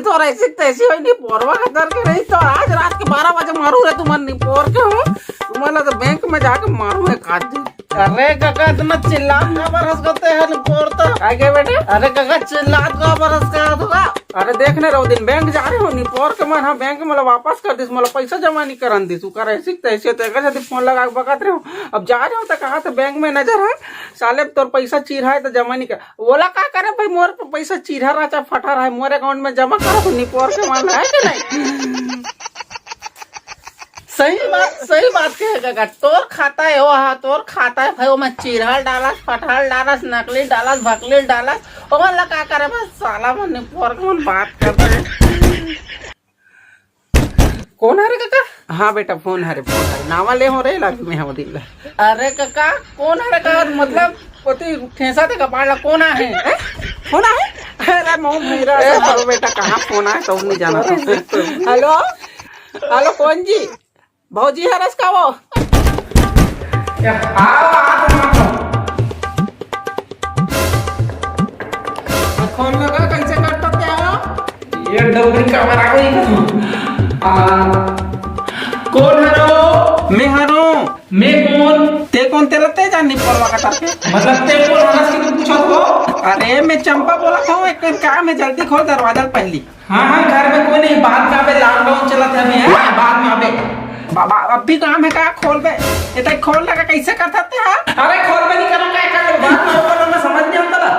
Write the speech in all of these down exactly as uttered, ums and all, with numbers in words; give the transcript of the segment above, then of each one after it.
तो ऐसे तैसे होई निपोरवा के दर के रही तो आज रात के बारह बजे मारू रे तुमन निपोर के हो। तुमन ला तो बैंक में जाके मारू है काट दी। अरे काका, इतना चिल्लात काबर हस करते हैं निपोर तो? काय के बेटा? अरे काका, चिल्लात काबर हस करत होगा? अरे देख ने रहो दिन बैंक जा रहे हो निपोर के मन, हाँ बैंक मोला वापस कर दिस, मोला पैसा जमा नहीं करन दिस, उकर ऐसे तैसे तो एकर सेती फोन लगा के बकत रहे हो। अब जा रहे हो तो कहा तो बैंक में नजर है, साले तोर पैसा चिरहा है तो जमा नहीं कर। ओला का करे भाई, मोर प-, पैसा चिरहा रहा चाहे फटा रहा है, मोर अकाउंट में जमा करो तो निपोर के मन है कि नहीं? सही बात, सही बात कहे काका, तोर खाता है वो, हाँ, तोर खाता है भाई, ओमा चिरहल डालस, फटहल डालस, नकली डालस, भकली डालस, ओमन ला का करे बस, साला मन निपोर के मन बात करते हैं। कौन है रे काका? हाँ बेटा, फोन हरे, फोन हरे। नावा ले हो रे, लागी में हो दिल। अरे काका, कौन है रे काका? मतलब, पति ठेसा दे कपाड़ ला, कौन आहे? हैं? कौन आहे? अरे मऊ भैरा, ए, सब बेटा, कहाँ फोन आए, सब नहीं जाना था। हेलो, हेलो, कौन जी? भौजी हरस का वो? क्या? आओ, आओ, आओ। फोन लगा, कैसे करता क्या? ये डबरी का बराबर ही करूँ। आ, कौन हरो? मैं हरो। मैं कौन? ते कौन? तेला ते जान नहीं परवा का करके। मतलब ते कौन हरस की तू पूछत हो? अरे मैं चंपा बोलत हूँ, एक काम है, जल्दी खोल दरवाजा पहली। हाँ, हाँ, घर में कोई नहीं, बाद में आबे, लॉकडाउन चलत है अभी, हाँ, बाद में आबे। बाबा, अब भी काम है का? खोल बे। ये तो खोल लगा, कैसे करता ते, हाँ? अरे, खोल बे, नहीं करना, क्या कर लो? बाद में ऊपर में समझ नहीं आता ना।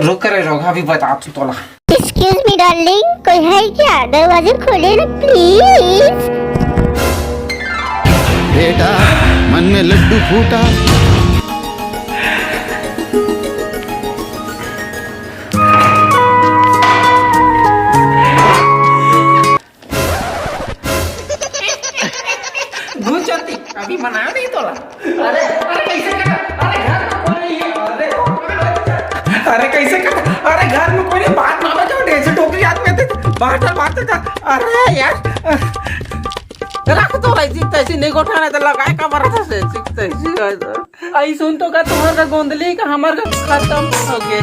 रुक रे, रोगा भी बता तू तोला। Excuse me, darling, कोई है क्या? दरवाजे खोले ना, please। बेटा, मन में लड्डू फूटा। घुस जाती, अभी मना नहीं तोला। अरे, अरे, कैसे कर? अरे, घर में कोई नहीं है। अरे, अरे, कैसे कर? अरे, घर में कोई नहीं, बात ना बजाओ, ऐसे टोकरी हाथ में दे। बाहर चल, बाहर चल, चल। अरे, यार। रख तो रही थी, तैसी नहीं गोठाना तो लगाए का बरत से, तैसी। आई सुन तो का तुम्हार का गोंदली का हमार का खत्म हो गए।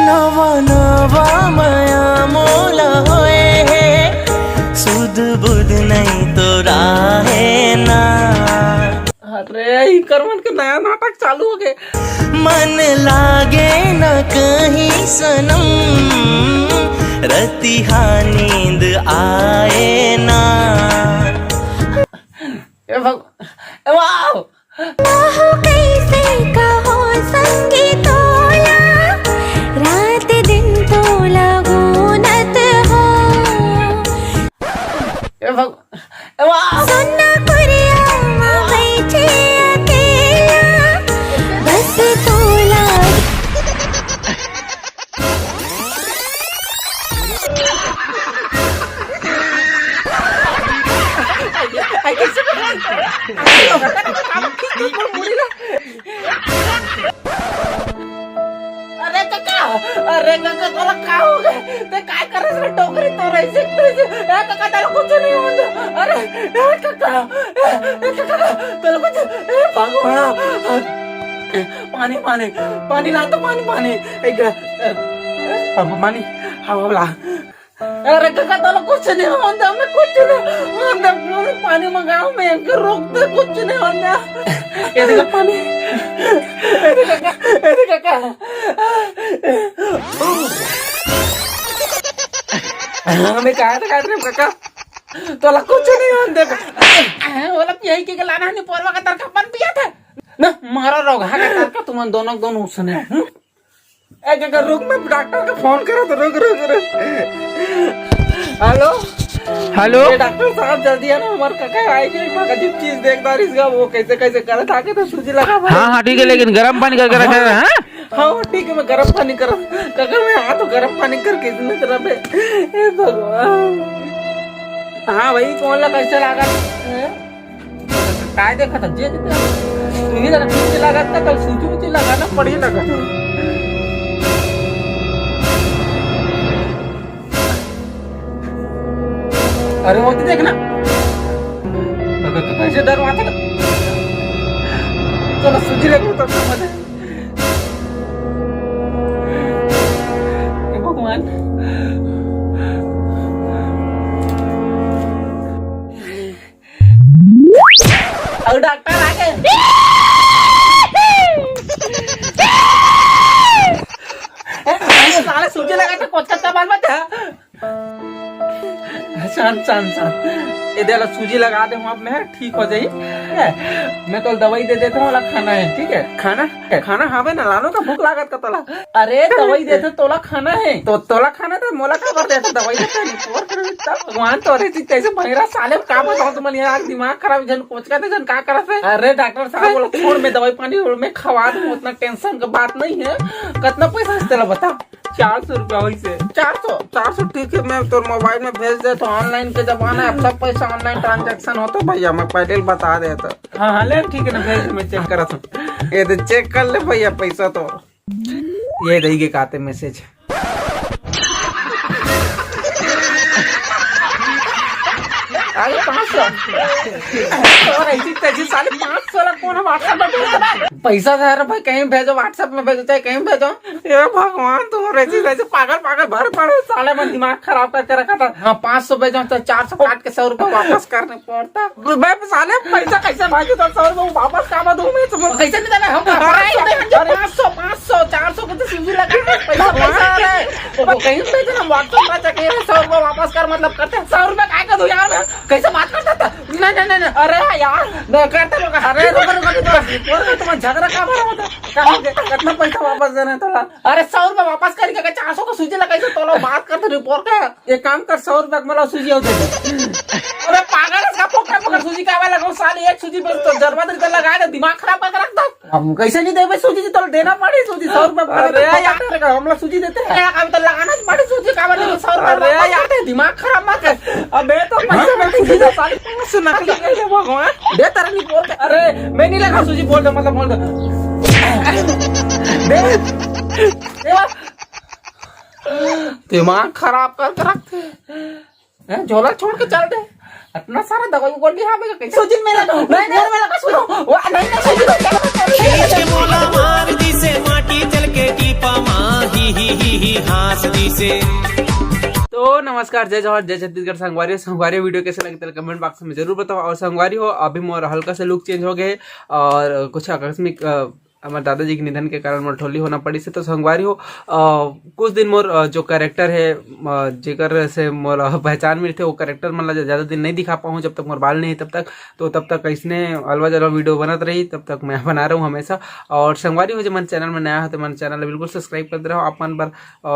नवा नवा मया मोला होए हे, सुध बुध नहीं तो राहे ना। अरे, ई करमन के नया नाटक चालू हो गए। मन लागे न कहीं सनम, रतिहा नींद आए ना। ए भग-, ए वाह! कहो कैसे कहो संगी तोला, रात दिन तोला गूनत हो। ए भग-, ए वाह! सोना कुरिया मा बैठे अकेला, बस तोला। अरे काका, अरे काका, तोला का हो गए? ते काय करस रे टोकरी तोरे से, तोरे से? ए काका, तोला कुछ नहीं होता। अरे, ए काका, ए, ए काका, तोला कुछ, ए भगवान। पानी, पानी, पानी ला तो पानी, पानी। एक, अ, पानी, हाँ, ला। अरे काका, तोला कुछ नहीं होता, मैं कुछ नहीं होता। मैं पानी मंगाओ, मैं इनके रोक दे, कुछ नहीं होता। ये देखो पानी। अरे काका, अरे काका। हाँ, मैं कहा था, कहा था, काका, तोला कुछ नहीं होता। हाँ, वो लोग यही के लाना है, पोरवा का तरका पान पिया था ना, मारा रोग, हाँ, का तरका तुम दोनों, दोनों सुने। हम्म? ए, काका, रुक, मैं डॉक्टर का फोन करा तो, रुक, रुक, रुक। हेलो? हेलो? ए, डॉक्टर साहब, जल्दी आना, हमारे काका आए के, काका जी चीज देखता रही इसका, वो कैसे, कैसे करे था के तो सूजी लगा भाई। हाँ, हाँ, ठीक है, लेकिन गर्म पानी करके रखा है, हाँ? हाँ, ठीक है, मैं गर्म पानी करम। काका, मैं हाँ तो गर्म पानी करके इसमें तरफ है। ए भगवान। हाँ भाई, कौन ला कैसे लागा? हैं? काय देखत हस? जे देखत हस। तू ही जरा ठीक से लागत ना, कल सूजी वूजी लगाना पड़ी लगा। अरे वो तो देखना। क-, क-, कैसे डरवाता ना। चलो सूजी लगे तो समझ। अउ डॉक्टर आगे। ए, साले सूजी लगा के कोचकत का बाल बच्चा। शांत, शांत, शांत। ए दे ला सूजी लगा दे हूँ, अब मैं ठीक हो जाही। ए, मैं तो दवाई दे देता हूँ, वाला खाना है, ठीक है? खाना? खाना हवे ना, लानो का भूख लागत का तोला? अरे, दवाई देथे, तोला खाना है। तो तोला खाना था, मोला काबर देथे दवाई देथे? तोर कर तब भगवान तो रे, तैसे भैरा साले का बताऊं तुमन यार, दिमाग खराब, झन कोचकत हे, झन का करत हे। अरे डॉक्टर साहब, बोला छोड़, मैं दवाई पानी और मैं खवा दूं, उतना टेंशन का बात नहीं है। कितना पैसा है तेला बता? चार सौ रुपया होइसे। चार सौ? चार सौ ठीक है, मैं तोर मोबाइल में भेज देता हूँ, ऑनलाइन के जमाना है, अब सब पैसा ऑनलाइन ट्रांजैक्शन होता भैया, मैं पहले ही बता देता। हाँ, हाँ, ले ठीक है ना, भेज, मैं चेक करत हूँ। ये दे, चेक कर ले भैया, पैसा तो ये रही के खाते मैसेज। अरे पाँच सौ। और ऐसी तैसी साले पाँच सौ ला कौन WhatsApp में भेज रहा? पैसा तो यार भाई कहीं भेजो, WhatsApp में भेजो, चाहे कहीं भेजो। ए भगवान, तू ऐसी तैसी पागल पागल भर पड़े, साले मन दिमाग खराब करके रखा था। हाँ, पाँच सौ भेजो, चाहे चार सौ काट के सौ रुपया वापस करने पड़ता। मैं साले पैसा कैसे भाई, तो सौ रुपया वापस काबर दूं मैं तुमको? कैसे नहीं देना हम? अरे, अरे, पाँच सौ, पाँच सौ, चार सौ के तो सूजी लगा, पैसा, पैसा, अरे। वो कहीं पे तो हम WhatsApp में चेक किए, सौ रुपया वापस कर, मतलब, करते हैं, सौ रुपया काय का दूं यार मैं? कैसे बात करता था? नहीं, नहीं, नहीं, नहीं। अरे यार, नहीं करते लोग। अरे, रुको, रुको, रुको, रुको, तुम झगड़ा का बारे में था? कहाँ के? कितना पैसा वापस देना है तोला? अरे, सौ रुपया वापस करेंगे, चार सौ का सूजी लगा, इसे तोला बात करते रिपोर्ट का। एक काम कर, सौ रुपया के मोला सूजी और दे दे। अबे पागल है, इसका फोकट पकड़ सूजी का वाला को साले एक सूजी बस तो जरवा दे, लगा दे, दिमाग खराब करके रख दो। हम कैसे नहीं देबे सूजी जी, तो देना पड़ी सूजी, सौ रुपया पकड़ अरे के यार। फोकट करेगा, हम लोग सूजी देते हैं। यार, अब तो लगाना पड़ी सूजी का वाला, सौ रुपया अरे वापस यार। कर दे, दिमाग खराब मत कर। अबे तो पैसा में सूजी दे, साले पाँच सौ नकली कर ले भगवान। दे तेरा नहीं बोल दे। अरे मैं नहीं लगा सूजी, बोल दे, मतलब बोल दे। दे। दे। दिमाग खराब करके रखते हैं। हैं, झोला छोड़ के चल दे। इतना सारा दवाई गोली हाँ बेटा, कैसे? सूजी मेरा तो नहीं, नहीं, मेरा का सुनो। वाह, नहीं, नहीं, सूजी तो चलो, चलो, चलो। खींच के मोला मार दिसे, माटी चल के टीपा मा, ही, ही, ही, ही, हाँस दिसे। तो नमस्कार, जय जोहार, जय छत्तीसगढ़। संगवारी, संगवारी वीडियो कैसे लगे तेला कमेंट बॉक्स में जरूर बताओ। और संगवारी हो, अभी मोर हल्का से लुक चेंज हो गए और कुछ आकस्मिक, अ, हमर दादाजी के निधन के कारण मोर ठोली होना पड़िस हे। तो संगवारी हो, अ, कुछ दिन मोर, अ, जो कैरेक्टर हे, अ, जेकर से मोर, अ, पहचान मिलथे, वो कैरेक्टर मन ला ज-, ज्यादा दिन नहीं दिखा पाहूँ, जब तक मोर बाल नहीं हे तब तक। तो तब तक अइसने अलवा जलवा वीडियो बनत रही, तब तक मैं बना रहूँ हमेशा। और संगवारी हो, जो मन चैनल में नया हो, तो मन चैनल ला बिल्कुल सब्सक्राइब कर दे रहो, आप मन बर, अ,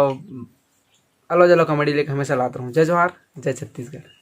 अलवा जलवा कॉमेडी लेके हमेशा लात रहूँ। जय जोहार, जय छत्तीसगढ़।